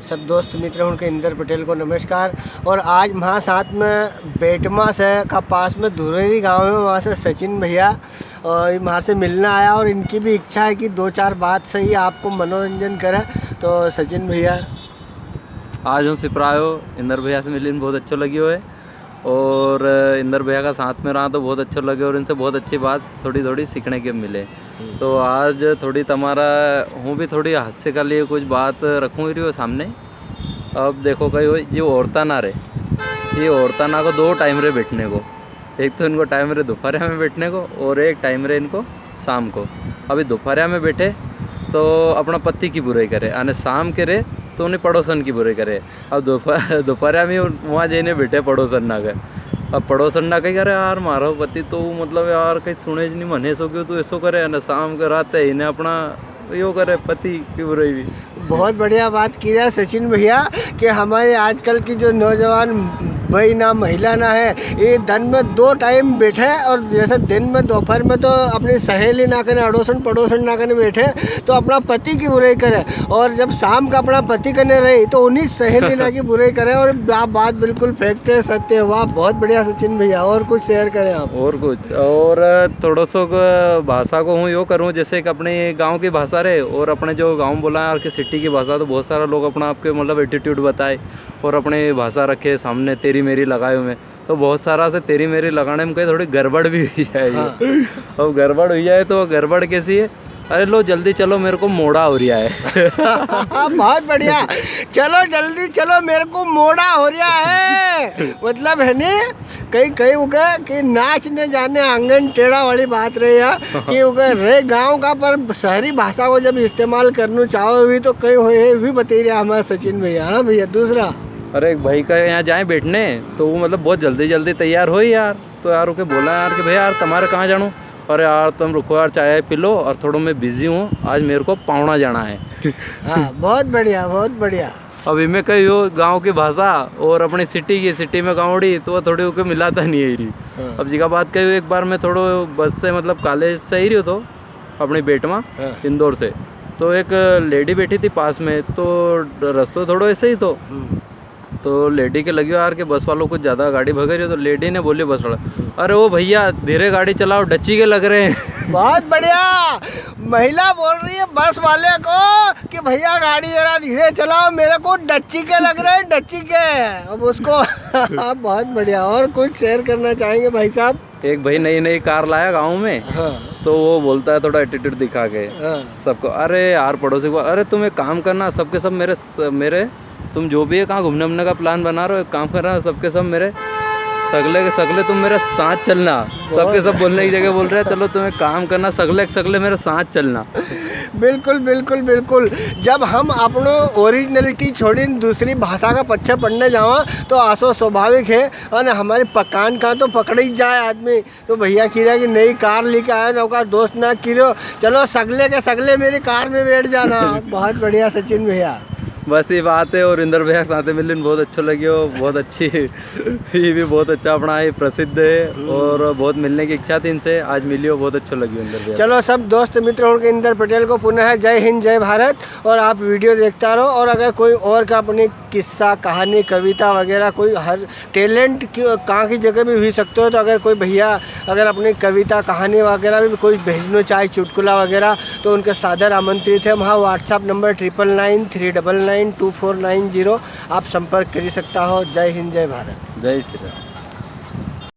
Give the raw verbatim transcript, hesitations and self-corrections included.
सब दोस्त मित्र हुण के इंदर पटेल को नमस्कार। और आज म्हारे साथ में बेटमा से का पास में धुरेरी गांव में वहाँ से सचिन भैया और म्हारे से मिलना आया और इनकी भी इच्छा है कि दो चार बात से ही आपको मनोरंजन करे। तो सचिन भैया। आज हूँ सिपरा आयो, इंदर भैया से मिलीन बहुत अच्छो लग्यो है। और इंदर भैया का साथ में रहा तो बहुत अच्छो लगे और इनसे बहुत अच्छी बात थोड़ी थोड़ी सीखने के मिले। हम्म। तो आज थोड़ी तमारा, हूँ भी थोड़ी हास्य का लिए कुछ बात रखूँ ही रही सामने। अब देखो कई हो, ये औरता ना रे, ये औरता ना को दो टाइम रे बैठने को, एक तो इनको टाइम रे दोपहर में बैठने को और एक टाइम रे इनको शाम को। अभी दोपहर में बैठे तो अपना पति की बुराई करे, अने शाम के रे तो उन्हें पड़ोसन की बुराई करे। अब दोपहर, दोपहर में वहाँ जाइने बैठे पड़ोसन ना के। अब पड़ोसन ना कही करे, "यार, मारो पति तो मतलब यार कहीं सुने ज नहीं, मने सो क्यों तू ऐसो करे?" अने शाम के रात है इन्हें अपना यो करे, पति की बुराई भी। बहुत बढ़िया बात की रहा सचिन भैया कि हमारे आजकल की जो नौजवान भाई ना, महिला ना है, ये दिन में दो टाइम बैठे और जैसे दिन में, दोपहर में तो अपनी सहेली ना कने, अड़ोसन पड़ोसन ना कने बैठे, तो अपना पति की बुराई करे, और जब शाम का अपना पति कने रही तो उन्हीं सहेली ना की बुराई करे। और आप बात बिल्कुल फैक्ट है, सत्य है। वाह, बहुत बढ़िया सचिन भैया, और कुछ शेयर करें आप? और कुछ, और थोड़ो सो क-, भाषा को हूँ यो करूँ, जैसे कि अपने गाँव की भाषा रहे और अपने जो गाँव बोला है और के सिटी की भाषा, तो बहुत सारा लोग अपना आपके मतलब एटीट्यूड बताए और अपने भाषा रखे सामने, तेरी मेरी लगाए हुए। तो बहुत सारा से तेरी मेरी लगाने में कहीं थोड़ी गड़बड़ भी हुई जाए। हाँ। अब गड़बड़ हुई जाए तो गड़बड़ कैसी है? "अरे लो जल्दी चलो, मेरे को मोड़ा हो रिया है।" बहुत बढ़िया। "चलो जल्दी चलो, मेरे को मोड़ा हो रिया है।" मतलब है नी, कई, कई उके कि नाच ने जाने आंगन टेढ़ा वाली बात रही है कि उके रे गांव का, पर शहरी भाषा को जब इस्तेमाल करनु चाहो भी तो कई होए है, भी बतई रिया हमारा सचिन भैया। हाँ भैया, दूसरा। अरे, एक भाई का यहाँ जाए बैठने, तो वो मतलब बहुत जल्दी जल्दी तैयार होई यार। तो यार, उके बोला यार कि, "भाई यार, तमारे कहाँ जानो?" "अरे यार, तुम रुको यार, चाय पी लो, और थोड़ो मैं बिजी हूँ, आज मेरे को पावणा जाना है।" हाँ, बहुत बढ़िया, बहुत बढ़िया। अब इमें कही हो गाँव की भाषा और अपनी सिटी की, सिटी में गाँवड़ी, तो वो थोड़ी उके मिलाता नहीं है री। हाँ। अब जिका बात कही हो, एक बार मैं थोड़ो बस से, मतलब कॉलेज से ही रह्यो तो, अपनी बेटमा, हाँ। इंदौर से, तो एक लेडी बैठी थी पास में, तो रस्तो थोड़ो ऐसे ही तो। हम्म। तो लेडी के लग्यो यार कि बस वालो कुछ ज्यादा गाड़ी भगे रहे, तो लेडी ने बोली बस वाला, "अरे ओ भैया, धीरे गाड़ी चलाओ, डच्ची के लग रहे हैं।" बहुत बढ़िया। महिला बोल रही है बस वाले को कि, "भैया, गाड़ी जरा धीरे चलाओ, मेरे को डच्ची के लग रहे हैं, डच्ची के।" अब उसको बहुत बढ़िया। और कुछ शेयर करना चाहेंगे भाई साहब? एक भाई नई नई कार लाया गाँव में, हाँ। तो वो बोलता है थोड़ा एटीट्यूड दिखा के, हाँ। सबको, "अरे यार," पड़ोसी को, "अरे तुम एक काम करना, सबके सब मेरे स-, मेरे, तुम जो भी है, कहाँ घूमने वूमने का प्लान बना रहे हो, एक काम करना, सबके सब मेरे, सगले के सगले तुम मेरे साथ चलना।" बहुत सबके सब बोलने की जगह बोल रहे हैं, "चलो तुम एक काम करना, सगले के सगले मेरे साथ चलना।" बिल्कुल, बिल्कुल, बिल्कुल। जब हम अपनो ओरिजिनलिटी छोड़ीन दूसरी भाषा का पच्छे पड़ने जावा, तो आसो स्वाभाविक है, अने हमारी पकान का तो पकड़ ही जाए आदमी। तो भैया किरा की नई कार लेके आया, नौका दोस्त ना किरो, "चलो सगले के सगले मेरी कार में बैठ जाना।" बहुत बढ़िया सचिन भैया। बस ये बात है, और इंदर भैया के साथ मिलने बहुत अच्छा लग्यो, बहुत अच्छी, ये भी बहुत अच्छा अपना, ये प्रसिद्ध है, हम्म। और बहुत मिलने की इच्छा थी इनसे, आज मिलियो, बहुत अच्छा लग्यो इंदर भैया। चलो सब दोस्त मित्र उनके इंदर पटेल को पुनः जय हिंद, जय भारत, और आप वीडियो देखता रहो, और अगर कोई और का अपनी किस्सा, कहानी, कविता वगैरह कोई हर टैलेंट की, कहाँ की जगह भी हुई सकते हो, तो अगर कोई भैया अगर अपनी कविता, कहानी वगैरह भी कोई भेजनो चाहे, चुटकुला वगैरह, तो उनके सादर आमंत्रित है। वहाँ WhatsApp number triple nine three double nine two four nine zero, आप संपर्क करी सकता हो। जय हिंद, जय भारत। जय श्री राम।